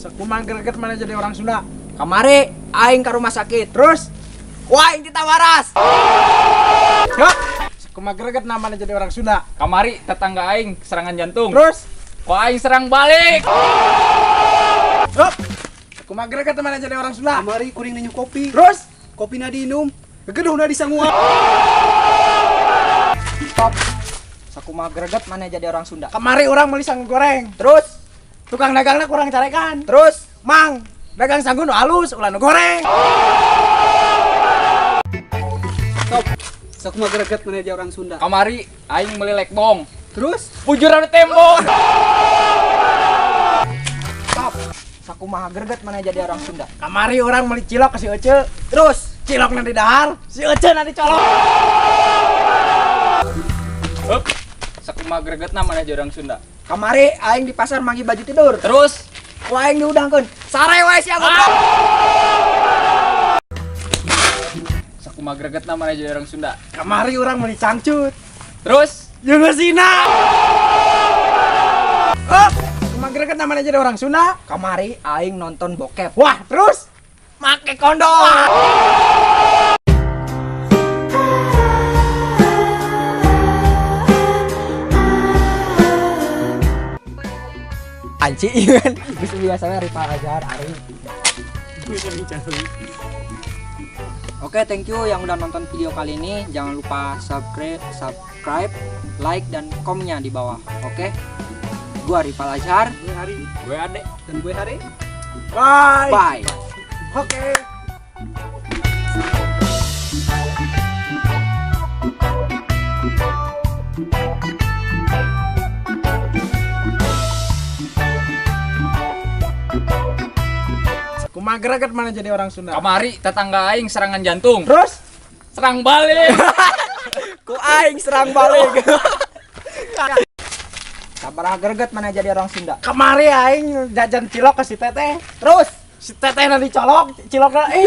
Sakumaha greget mana jadi orang Sunda. Kamari aing ka rumah sakit. Terus, Wah, aing ditawaras. yuk. Sakumaha greget namanya jadi orang Sunda. Kamari tetangga aing serangan jantung. Terus, Ku aing serang balik. yuk. Sakumaha greget mana jadi orang Sunda. Kamari kuring ninyu kopi. Terus, Kopina diinum. Gegeduhna disanguan. Stop. Sakumaha greget mana jadi orang Sunda. Kamari orang meuli sangu goreng. Terus, Tukang dagangna kurang carekan. terus Mang, dagang sangu nu alus, ulah nu goreng. Stop. Sakumaha greget mana jadi orang Sunda. Kamari aing meuli lekbong. Terus, Bujuran tembok. stop. Sakumaha greget mana jadi orang Sunda. Kamari orang meuli cilok ke si Ece. Terus, Cilokna di dahar, si Ece na dicolok. Hup. Sakumaha gregetna mana jadi orang Sunda. Kamari aing di pasar manggih baju tidur. Terus, Ku aing diudangkeun. Sare wae sia goblok. Sakumaha gregetna mana jadi orang Sunda. Kamari orang meuli cangcut. Terus, Jeung geusina. Oh, sakumaha gregetna mana jadi orang Sunda. Kamari aing nonton bokep. Wah, terus Make kondom. Anci kan bisa biasanya Rifa Azhar Ari. Oke, thank you yang udah nonton video kali ini. Jangan lupa subscribe, like dan komennya di bawah. Oke. Gua Rifa Azhar. gue Hari gue Ade. dan gue Hari. Bye. Bye. Oke. Sakumaha greget mana jadi orang Sunda. Kamari tetangga aing serangan jantung. Terus, Serang balik. Ku aing serang balik. Sabaraha greget mana jadi orang Sunda. Kamari aing jajan cilok ke si Teteh. Terus Si Teteh na dicolok, cilokna eh.